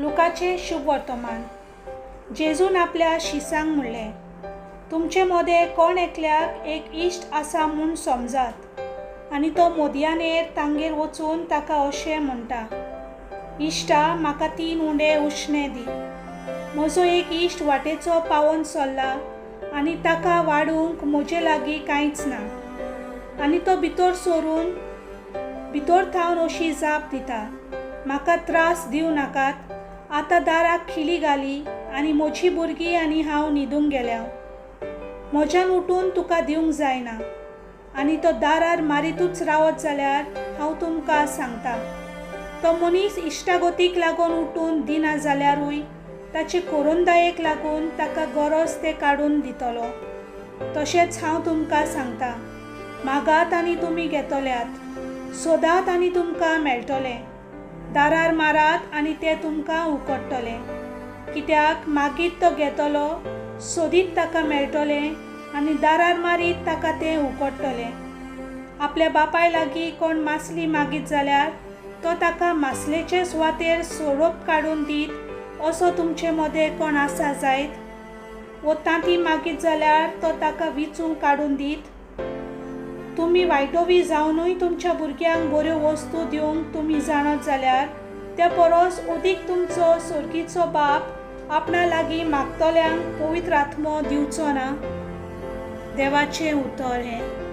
लुकाचें शुभ वर्तमान. जेजून आपल्या शिसांक म्हणलें, तुमचे मदें कोण एकल्याक एक इश्ट आसा म्हूण समजात आनी तो मोदयानेर तांगेर वचून ताका अशें म्हणटा, इश्टा म्हाका 3 उंडे उश्णे दी. म्हजो एक इश्ट वाटेचो पावोन सरला आनी ताका वाडूंक म्हजे लागीं कांयच ना. आनी तो भितर सरून भितर थावन अशी जाप दिता, म्हाका त्रास दिवं नाकात, आतां दाराक खिली घाली आनी म्हजी भुरगीं आनी हांव न्हिदूंक गेल्या, म्हज्यान उठून तुका दिवंक जायना. आनी तो दारार मारितूच रावत जाल्यार हांव तुमकां सांगता, तो मनीस इश्टागतीक लागून उठून दिना जाल्यारूय ताचे कोरोंदायेक लागून ताका गरज तें काडून दितलो. तशेंच हांव तुमकां सांगता, मागात आनी तुमी घेतल्यात, सोदात आनी तुमकां मेळटलें, दारार मारात आनी ते तुमकां उकडटले. कित्याक मागीत तो घेतलो, सोदीत ताका मेळटलें आनी दारार मारीत ताका तें उकडटलें. आपल्या बापाय लागीं कोण मासली मागीत जाल्यार तो ताका मासलेचे सुवातेर सोरोप काडून दीत असो तुमचे मदें कोण आसा जायत? वो तांती मागीत जाल्यार तो ताका विचूंक काडून दीत? तुमी वायटोवी जावनूय तुमच्या भुरग्यांक बऱ्यो वस्तू दिवंक तुमी जाणत जाल्यार त्या परस अदीक तुमचो सोर्गीचो बाप आपणा लागीं मागतल्यांक पवित्र आत्मो दिवचो ना? देवाचें उतर हें.